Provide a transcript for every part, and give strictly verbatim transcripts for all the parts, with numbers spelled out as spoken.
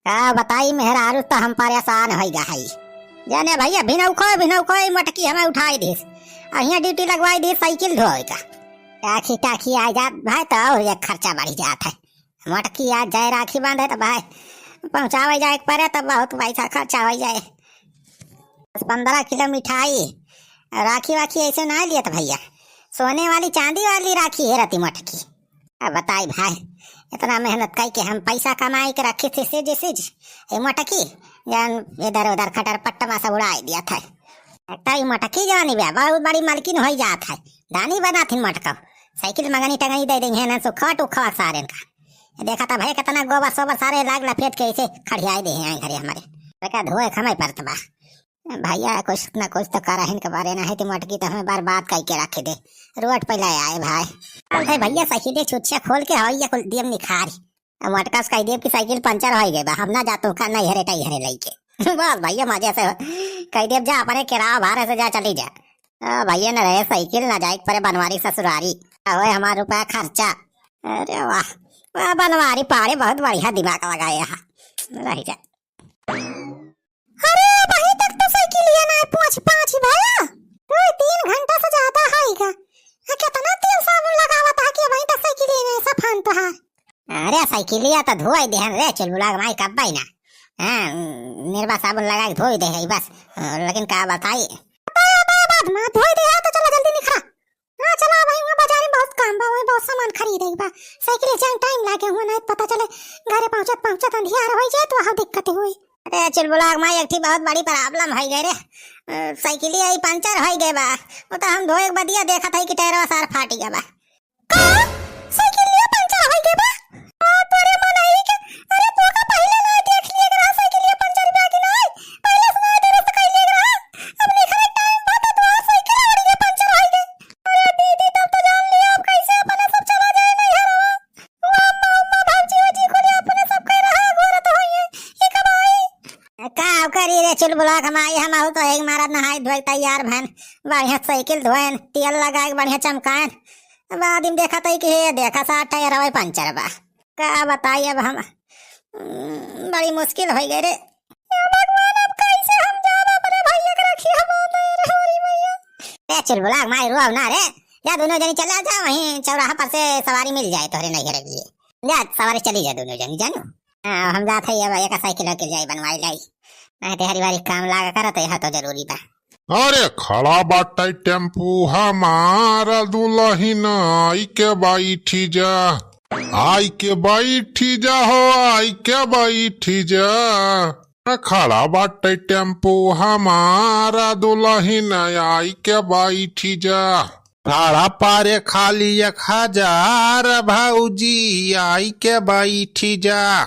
का बताई मेहरारू, तो हम परेशान होइ गा हई। जाने भइया, भिनौखो, भिनौखो ई मोटकी हमें उठाई दिस। आ हियाँ ड्यूटी लगवाई दिस साइकिल धोए का। टाखी, टाखी आ जात भाई, तो और एक खर्चा बढ़ी जात है। मोटकी आज जाए राखी बांधे, तो भाई पहुँचावे जाए के पड़े, तो बहुत पैसा खर्चा होइ जाए। दस पन्द्रह किलो मिठाई, राखी वाखी ऐसे ना लियत भइया, सोने वाली चांदी वाली राखी है रहती मोटकी। अब बताई भाई, इतना मेहनत कई के हम पैसा कमाई के रखी थी सिज सिज, ए मोटकी, जौन इधर उधर खटर पट्टा मा सब उड़ाई दिया था। एक तो ई मोटकी जानी बे, बहुत बड़ी मलकिन होइ जात है, दानी बना थी मोटको। साइकिल मंगनी टंगनी दे देंगे ना, सुखवा टुखवा सारे का। देखा था भाई, कितना गोबर सोबर सारे लाग लपेट के ऐसे खड़ियाई दे हैं घरे हमारे। बेटा धोए खमाई परत बा। भइया, कुछ न कुछ तो करहिन के बारे, नाहीं तो मोटकी तो हमें बर्बाद कई के रख दे। रोड पे ले आए भाई। अरे भइया, साइकिल छुच्छिया खोल के हवैया कुल दियम निखार। अब मोटका से कह दियब कि साइकिल पंचर होइ गए बा, हम ना जातू का नैहरे टैहरे लइके। बस भइया, मजे से कह दियब, जा अपने किराया भाड़े से जा, चली जा। आ, भइया न रहे साइकिल, ना जाए के पड़े बनवारी ससुरारी। आ, होए हमार रुपया खर्चा। अरे वाह, वाह बनवारी पाड़े, बहुत बढ़िया दिमाग लगाए यहाँ। रह जा। अरे, अबहीं तक तो साइकिलिया नाहीं पहुँच पाँच भया। दो तीन घंटा से ज्यादा होइगा। आ, केतना तेल साबुन लगावत हा कि अबहीं तक साइकिलिया नाहीं सफान तोहार। अरे, साइकिलिया तो धोई देहन रे, चुलबुला के माई कब्बे ना। हाँ, निरमा साबुन लगा के धोई दे है बस। लेकिन का बताई? अबे, अबे, बाद में धोई दे है तो चला जल्दी निखरा। हाँ, चला भाई, वहाँ बाजार में बहुत काम बा, वहाँ बहुत सामान खरीदे के बा। साइकिल जाए टाइम लागे हुआ, नहीं पता चले घरे पहुँचत पहुँचत अंधियार होइ जाए तो वहाँ दिक्कत हुई। अरे चुलबुला के माई, एक ठी बहुत बड़ी problem होइ गए रे। अ, साइकिलिया ई पंचर होइ गए बा। वो तो हम धोए के बदिया देखत है कि टायरवा सार फाटी गए बा। का? साइकिलिया पंचर होइ गए बा? आ, तोरे मनई के, अरे तोका पहिले ना देख लिए के रहा साइकिलिया पंचर बा कि नहीं? पहिले से ना दुरुस्त कर लिए के रहा। अब निकले टाइम बा तो तोहार साइकिल अड़िए पंचर होइ गए। अरे दीदी, तब तो जान लिया, अब कैसे अपने सब चला जाए नैहरवा। वो अम्मा, उम्मा, भौजी, उजी कुल अपने सब कह रहा, घूरत होइए, ये कब आई? का करी रे चुलबुला के माई, हम आऊ तो एक मारत नहाई धोए के तैयार भन, बढ़िया साइकिल धोएन, तेल लगाए के बढ़िया चमकाएन। बाद में देखत है कि ये देखा सा टायरवा पंचर बा। का बताई अब हम, हम्म, बड़ी मुश्किल होइ गए रे। ए भगवान, अब कैसे हम जाब अपने भैया के रखिया बांधे रे, हमारी भैया। ए चुलबुला के माई, रोव ना रे, जा दोनों जनी चला जा, वहीं चौराहा पर से सवारी मिल जाए तोहरे नैहर के लिए। जा सवारी चली जा दोनों जनी, जानू। हाँ, हम जात है अब एक साइकिल वाइकिल जाई बनवाई लाई, नहीं तो हरी बारी काम लागा करत है, यह तो जरूरी बा। अरे खड़ा बाटे टेम्पू हमार दुलहिन, आई के बैठी जा, आई के बैठी जा हो, आई के बैठी जा। खड़ा बाटे टेम्पू हमार दुलहिन, आई के बैठी जा। भाड़ा पारे खाली एक हजार भौजी, आई के बैठी जा।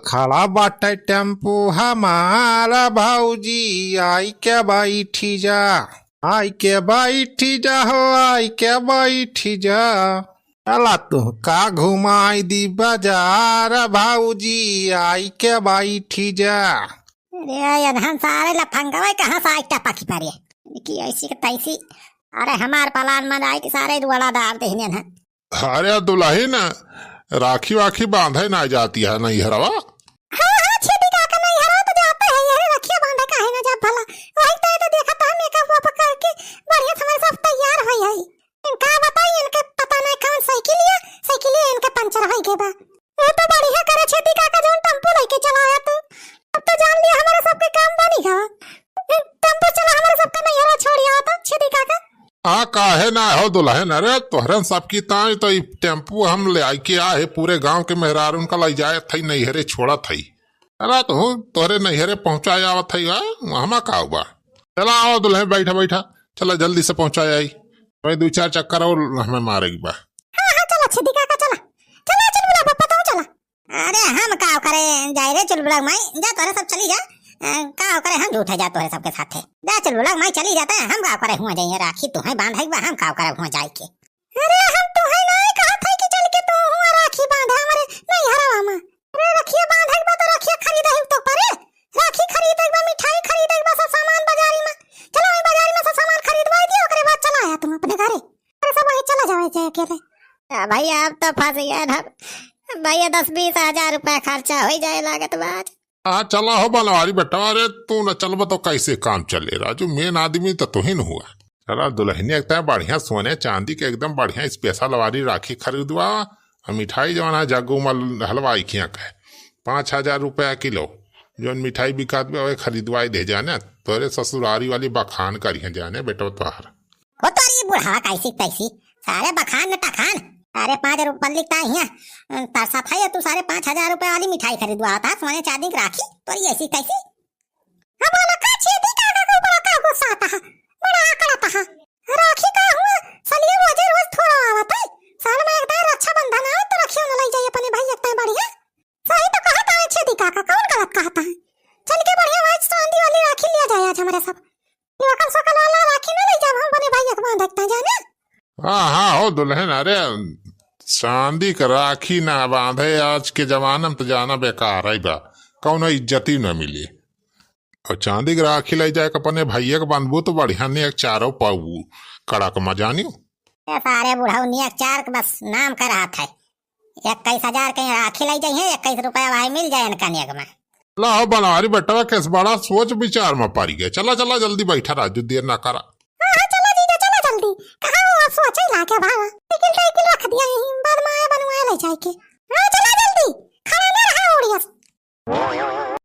खड़ा बाटे टेम्पू हमार भौजी, आई के बैठी जा। आई के बैठी जा हो, आई के बैठी जा। चला तुहका घुमाई दी बाजार भौजी, आई के बैठी जा। अरे यार, हम सारे लफंगवे कहाँ से आज टपकी पड़े कि ऐसी के तैसी। अरे हमार plan में जाए कि सारे रुआड़ा डाल देहने हैं। अरे दुलहिन, राखी वाखी बांधे ना जाती है नैहरवा? हाँ, हाँ, छेदी काका नैहरवा तो जाते हैं, यही रखिया बांधे काहे ना जाब भला। वही तो, ये तो देखा तो हम makeup वेकअप करके बढ़िया से हमारे सब तैयार होई है। इनका बताई, इनके पता नहीं कौन साइकिलिया, साइकिलिया इनके पंचर होई गए बा। ये तो बढ़िया करे छेदी काका, जौन टेम्पू लेके चलाया तू। अब तो जान लिया हमारे सबके काम बनी गवा। टेम्पू चला हमारे सबका नैहरवा छोड़ी आवता छेदी काका। आ, काहे ना हो दुलहिन, अरे तोहरन सबकी ताई तो ई टेम्पू हम ले आई के आ है, पूरे गांव के मेहरारून का लई जाए थई नैहरे छोड़ा थई। अरे तो तोहरे नैहरे पहुंचाए आवत थई, आ, हमा का हुआ? चला आओ दुलहिन, बैठा बैठा, चला जल्दी से पहुंचाए आई। भाई दो चार चक्कर और हमें मारे की बा। हाँ, हाँ, चला छेदी काका, चला। चला, चल बुला पप्पा, तू चला। अरे हम का करे जाए रे चुलबुला माई, जा तोरे सब चली जा। अ, का करे हम झूठे जा तोरे सबके साथे। जा चुलबुला माई चली जाता है, हम का करे हुआ जाइए राखी तू है बांधे बा, हम का करे हुआ जाए के। अरे हम तू है नहीं कहा था कि चल के तू हुआ राखी बांधे हमारे नैहरवा में। अरे रखिया बांधे बा तो रखिया खरीदे ही तो परे। राखी खरीदे बा, मिठाई खरीदे बा, सब सामान बाजारी में। चलो वही बाजारी में सब सामान खरीदवा दिया, ओकरे बाद चला आया तुम अपने घरे। अरे सब वही चला जावे जाए अकेले। आ, भैया, अब तो फंस गए ना। भैया, दस बीस हजार रुपया खर्चा हो जाए लागत बा आज। हाँ, चला हो बनवारी बेटवा, अरे तू न चलबा तो कैसे काम चले राजू, मेन आदमी तो तू ही न हुआ। चला दुल्हनिया के तय बढ़िया सोने चांदी के एकदम बढ़िया स्पेशल वाली राखी खरीदवा, और मिठाई जवन है जग्गू मल हलवाई खिया के पाँच हजार रुपया किलो, जौन मिठाई बिकात बा वही खरीदवाई दे जाने, तोरे ससुरारी वाली बखान करिहे जाने बेटवा तोहार। हो तोरी बुढ़ावा कैसी तैसी, सारे बखान न टखान। अरे पाँच रुपये लिखता है यहाँ, तरसा था ये तू सारे पाँच हजार रुपये वाली मिठाई खरीदवा था, सोने चांदी की राखी, तोरी ऐसी तैसी। अब बोला का छेदी काका के ऊपर का गुस्सा आता है, बड़ा आकड़ता है। राखी का हुआ, सलिया रोजे रोज थोड़ा आवत है, साल में एक दान रक्षाबंधन आवे तो रखियो न लई जाई अपने भाई एक तय बढ़िया। सही तो कहत है छेदी काका, कौन गलत कहत है? चल के बढ़िया भाई चांदी वाली राखी लिया जाए आज हमारे सब। ये वकल सकल वाला राखी ना लई जाब हम अपने भाई एक बांध देखता जाने। हाँ, हाँ, हो दुल्हन, अरे चांदी के राखी ना बांधे, आज के जमाना में तो जाना बेकार है बा, कौनो इज्जत ही ना मिली। और चांदी के राखी लई जाए के अपने भैया के बांधबू तो बढ़िया नियक चारों पाऊ कड़क मजानियो। ए सारे बुढ़ऊ नियक चार के बस नाम का रहत है। इक्कीस हजार के राखी लई जाइए, इक्कीस रुपया भाई मिल जाए इनका नियक में। ला हो बनवारी बेटवा, केस बड़ा सोच विचार में पड़ गए। चला, चला, जल्दी बैठा राजू, देर ना करा। हाँ, हाँ, चला जीजा, चला जल्दी। कहाँ वो सोचे लागे बाबा?